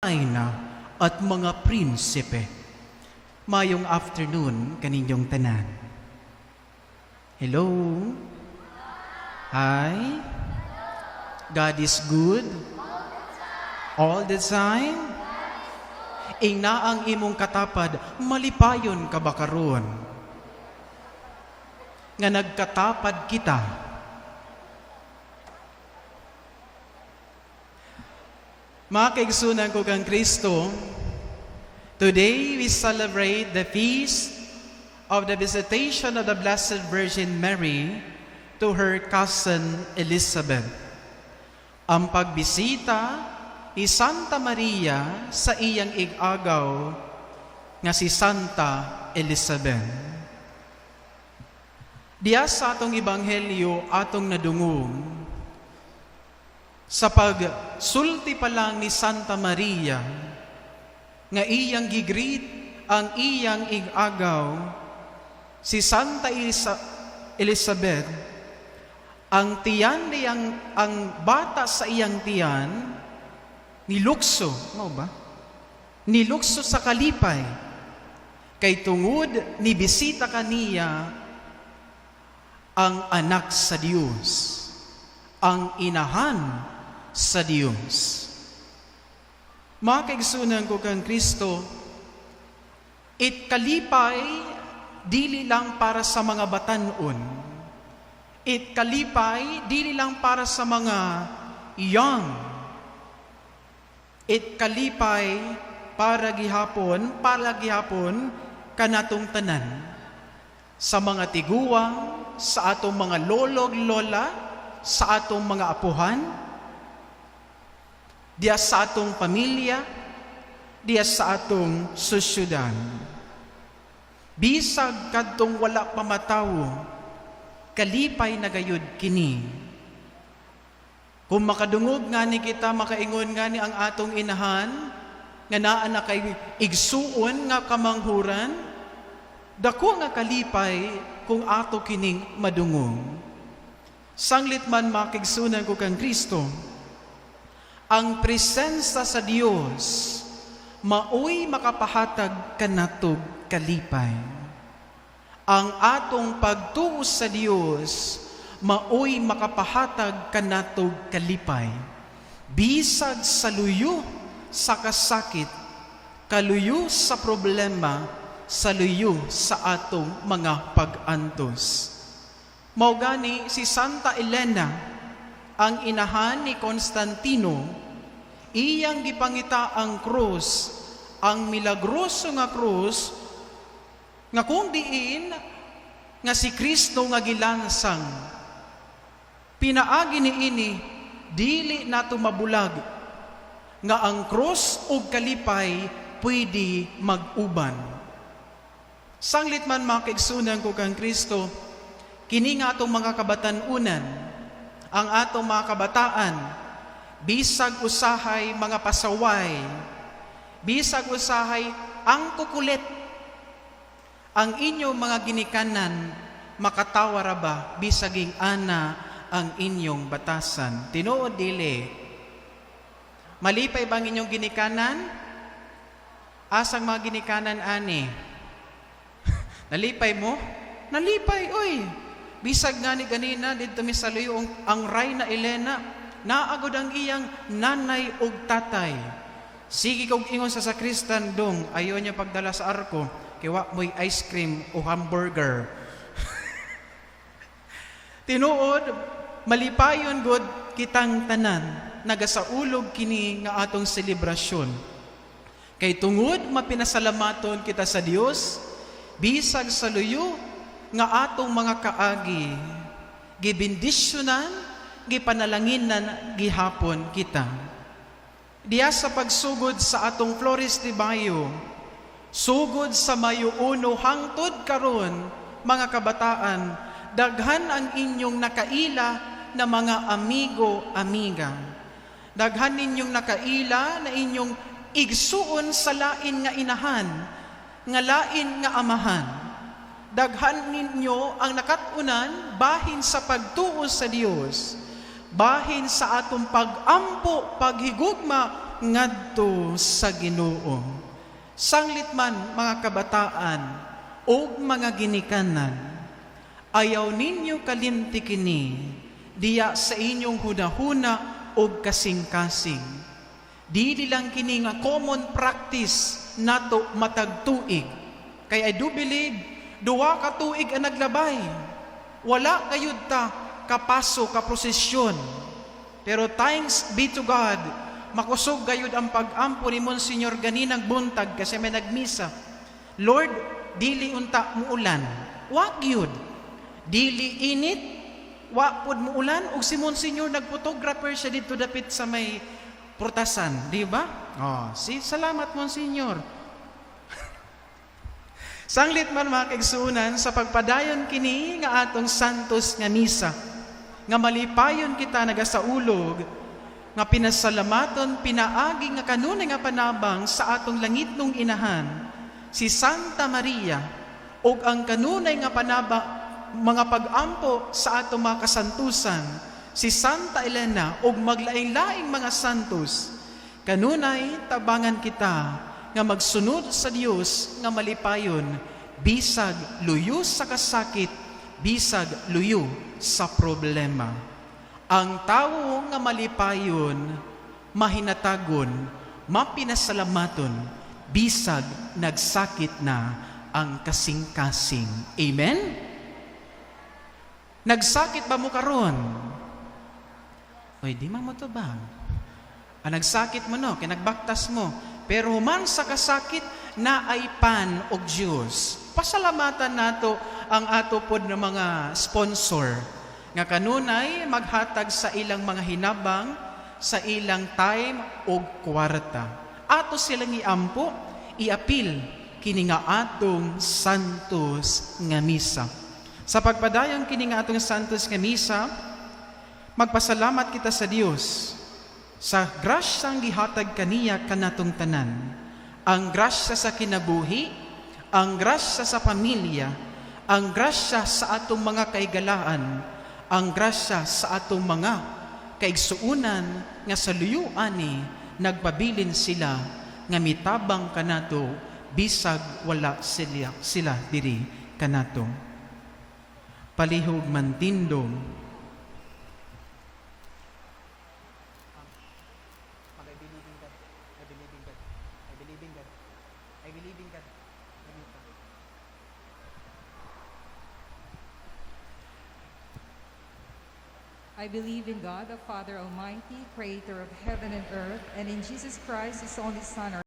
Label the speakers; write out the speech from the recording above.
Speaker 1: Rayna at mga prinsipe. Mayong afternoon kaninyong tanan. Hello? Hi? God is good? All the time? Ingna ang imong katapad, malipayon ka ba karon? Nga nagkatapad kita. Mga kaigsunan ko kang Kristo, today we celebrate the feast of the visitation of the Blessed Virgin Mary to her cousin Elizabeth. Ang pagbisita ni Santa Maria sa iyang ig-agaw nga si Santa Elizabeth. Diya sa atong ebanghelyo atong nadungog sa pagsulti pa lang ni Santa Maria nga iyang gigreet ang iyang ig-agaw si Santa Elizabeth, ang tiyan niyang, ang bata sa iyang tiyan nilukso, mao ba? Nilukso sa kalipay kay tungod ni bisita kaniya ang anak sa Dios, ang inahan sa Dios. Mga kaigsunan ko kang Kristo, it kalipay dili lang para sa mga batanon. It kalipay dili lang para sa mga young. It kalipay para gihapon kanatong tanan. Sa mga tiguang, sa atong mga lolog lola, sa atong mga apuhan, diya sa atong pamilya, diya sa atong sosyudad. Bisag kadtong wala pa matawo, kalipay na gayud kini. Kung makadungog nga ni kita, makaingon nga ni ang atong inahan, nga naa na kay igsuon nga kamanghuran, dako nga kalipay kung ato kining madungog. Sanglit man, mga kaigsunan ko kang Kristo, ang presensya sa Dios maoy makapahatag kanatog kalipay. Ang atong pagtuo sa Dios maoy makapahatag kanatog kalipay. Bisag sa luyo sa kasakit, kaluyo sa problema, sa luyo sa atong mga pag-antos. Mao gani si Santa Elena, ang inahan ni Constantino, iyang gipangita ang krus, ang milagroso nga krus, nga kung diin nga si Kristo nga gilansang. Pinaagi ni ini, dili nato mabulag nga ang krus ug kalipay pwede mag-uban. Sanglit man, mga kaigsunan ko kang Kristo, kini nga atong mga kabatanunan, ang atong mga kabataan, bisag usahay mga pasaway, bisag usahay ang kukulit, ang inyong mga ginikanan, makatawa ra ba bisaging ana ang inyong batasan? Tinuod dili? Malipay bang inyong ginikanan? Asang mga ginikanan ani? Nalipay mo? Nalipay, oy. Bisag nga ni ganina didto mi sa luyo ang Rayna Elena, naagod ang iyang nanay ug tatay. Sige kog ingon sa sakristan, "Dong, ayo niya pagdala sa arko kay wa mo'y ice cream o hamburger." Tinuod, malipayon god kitang tanan nagasaulog kini nga atong selebrasyon. Kay tungod mapinasalamaton kita sa Dios bisag sa luyo nga atong mga kaagi, gibendisyonan, gipanalanginan gihapon kita. Diya sa pagsugod sa atong Flores de Mayo, sugod sa Mayo 1 hangtod karon, mga kabataan, daghan ang inyong nakaila na mga amigo, amiga. Daghan ninyong nakaila na inyong igsuon sa lain nga inahan, nga lain nga amahan. Daghan ninyo ang nakat-unan bahin sa pagtuo sa Dios, bahin sa atong pag-ampo, paghigugma, ngadto sa Ginoo. Sanglit man, mga kabataan ug mga ginikanan, ayaw ninyo kalimti kini diya sa inyong hunahuna ug kasing-kasing. Dili lang kini nga common practice nato matag tuig. Kay I do believe, 2 ka tuig ang naglabay. Wala kayod ta kapaso ka prosesyon. Pero thanks be to God, makusog gayud ang pag-ampo ni Monsignor ganinang buntag kasi may nagmisa. "Lord, dili unta muulan." Wa gyud. Dili init, wa pud muulan, ug si Monsignor nagphotographer siya dito dapit sa may prutasan, di ba? Oh, si salamat, Monsignor. Sanglit man, mga kaigsuonan, sa pagpadayon kini nga atong Santos nga Misa, nga malipayon kita nagasaulog, nga pinasalamaton pinaagi nga kanunay nga panabang sa atong langitnong inahan, si Santa Maria, ug ang kanunay nga panaba mga pag-ampo sa atong mga kasantusan, si Santa Elena ug maglaing-laing mga santos, kanunay tabangan kita nga magsunod sa Dios nga malipayon bisag luyo sa kasakit, bisag luyo sa problema. Ang tawo nga malipayon, mahinatagon, mapinasalamaton bisag nagsakit na ang kasing-kasing. Amen. Nagsakit ba mo karon? Oy, di man mo to ba? Ah, nagsakit mo, no, kay nagbaktas mo. Pero human sa kasakit naay pan og Dios. Pasalamatan nato ang ato pod ng mga sponsor nga kanunay maghatag sa ilang mga hinabang, sa ilang time og kwarta. Ato silang iampo, iapil kini nga atong Santos nga Misa. Sa pagpadayon kini nga atong Santos nga Misa, magpasalamat kita sa Dios sa grasyang gihatag kaniya kanatong tanan. Ang grasya sa kinabuhi, ang grasya sa pamilya, ang grasya sa atong mga kaigalaan, ang grasya sa atong mga kaigsuunan nga sa luyo ani nagpabilin sila nga mitabang kanato bisag wala sila diri kanato. Palihog mantindog. I believe in God. I believe in God. I believe in God. I believe in God. Ganito.
Speaker 2: I believe in God, the Father Almighty, creator of heaven and earth, and in Jesus Christ, his only Son, our